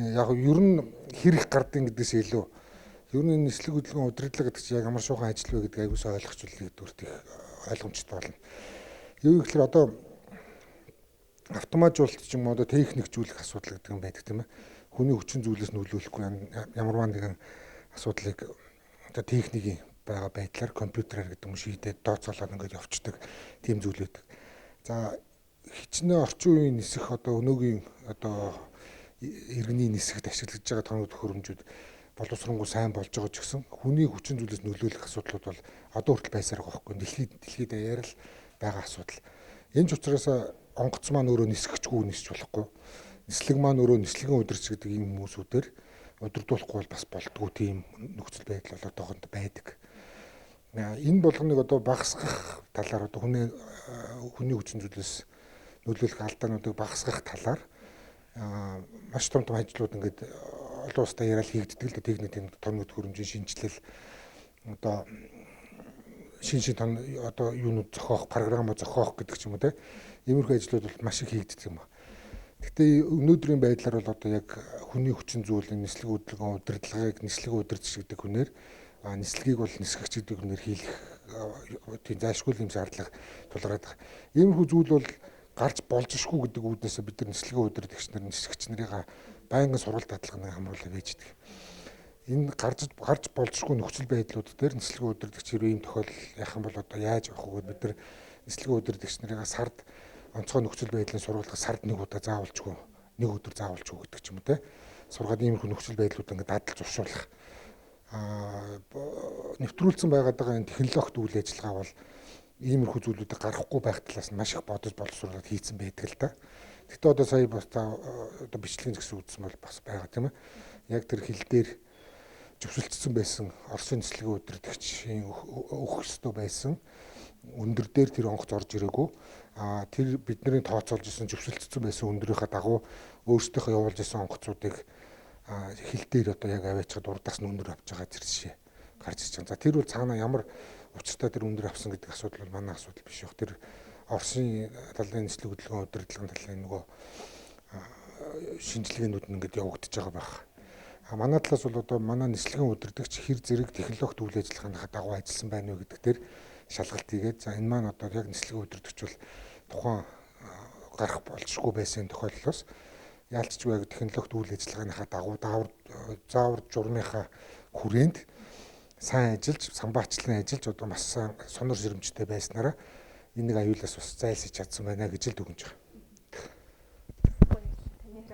Яг ер нь хэр их гардыг гэдгээс илүү ер нь нислэг хөдөлгөөн удирдлага гэдэг чинь яг ямар шуухан ажил вэ гэдгийг аягүй сайн ойлгочихвол нэгдүгээрт их ойлгомжтой болно. Юу гэхээр одоо автоматжуулалт ч юм уу одоо техникжүүлэх асуудал гэдэг юм байдаг, тийм ээ. Хүний хүчин зүйлээс нөлөөлөхгүй ямарваа нэгэн асуудлыг одоо техникийн байгаа байдлаар компьютераар гэдэг юм шийдээд дооцоолоод ингээд явцдаг тийм зүйл байдаг. За, хичнээн орчин үеийн нисэх, одоо өнөөгийн одоо иргэний нисэхт ашиглаж байгаа тоног төхөөрөмжүүд боловсронгуй сайн болж байгаа ч гэсэн хүний хүчин зүйлээс нөлөөлөх асуудлууд бол одоо хүртэл байсаар байгаа байхгүй. Дэлхийд даяар л байгаа асуудал. Энэ ч учраас онгоц маань өөрөө нисгчгүй нисч болохгүй. Нислэг маань өөрөө нислэгийн удирч гэдэг ийм хүмүүсүүдээр удирдуулахгүй бол бас болдгоо тийм нөхцөл байдал бол одоохонд байдаг. Энэ болгоныг одоо багасгах талаар, одоо хүний хүчин зүйлээс нөлөөлөх алдаануудыг багасгах талаар маш том том ажлууд ингээд олон улстай яриад хийгддэг л да. Техникийн тоног төхөөрөмжийн шинэчлэл, одоо шин тон одоо юунууд зохиох, програмууд зохиох гэдэг ч юм уу, те. Иймэрхүү ажлууд бол маш их хийгддэг юм ба. Гэхдээ өнөөдрийн байдлаар бол одоо яг хүний хүчин зүйлийн нислэг хөдөлгөөн удирдлагыг нислэг удирдах гэдэг хүнээр, нислэгийг бол нисгэгч гэдэг хүнээр хийх тийм зайлшгүй юм шаардлага тулгараад байгаа. Иймэрхүү зүйл бол гарч болзошгүй гэдэг үүднээс бид нар нислэгийн удирдагч нар, нисгэгч нарыгаа байнгын сургалт дадлага хамруулаад байж байдаг. Энэ гарч болзошгүй нөхцөл байдлууд дээр нислэгийн удирдагч хэрвээ ийм тохиолдол яах юм бол одоо яаж явах вэ? Бид нар нислэгийн удирдагч нарыгаа сард онцгой нөхцөл байдлын сургалт сард нэг удаа заавалчгүй, нэг өдөр заавалчгүй гэдэг ч юм уу, те. Сургаад иймэрхүү нөхцөл байдлууд ингээд дадлж туршуулах. Нэвтрүүлсэн байгаад байгаа энэ технологид үйл ажиллагаа бол иймэрхүү зүйлүүдийг гаргахгүй байх талаас нь маш их бодож боловсруулаад хийцэн байдаг л да. Гэхдээ одоо сая бас та одоо бичлэгийн згсэн үзсэн бол бас байгаа, тийм ээ. Яг тэр хил дээр зөвшөлдсөн байсан Оросын нислэгийн удирдагчийн өгөх ёстой байсан өндөр дээр тэр онгоц орж ирээгүй. Тэр бидний тооцоолж исэн зөвшөлдсөн байсан өндрийнхээ дагуу өөрсдийнхөө явуулж исэн онгоцуудыг хил дээр одоо яг аваачхад урдаас нь өндөр авч байгаа тэр жишээ гарч ирж байгаа. За, тэр бол цаана ямар учиртай тэр өндөр авсан гэдэг асуудал бол манай асуудал биш байх. Тэр Оросын талын нислэг хөдөлгөөн удирдлагын талын нөгөө шинжилгээнүүд нь ингээд явагдаж байгаа байх. Манай талаас бол одоо манай нислэгийн удирдагч хэр зэрэг технологид үйл ажиллагааныхаа дагуу ажилласан байна вэ гэдэг дээр шалгалт хийгээд, за, энэ маань одоо яг нислэгийн удирдагч бол тухайн гарах болзошгүй байсан тохиолдлоос яалтчгүй яг технологид үйл ажиллагааныхаа дагуу заавар журмынхаа хүрээнд сайн ажиллаж, самбаачлан ажиллаж, одоо маш сайн сонор сэрэмжтэй байснараа энэ нэг аюулаас бас зайлсхийж чадсан байна гэж л дүгнэж байгаа.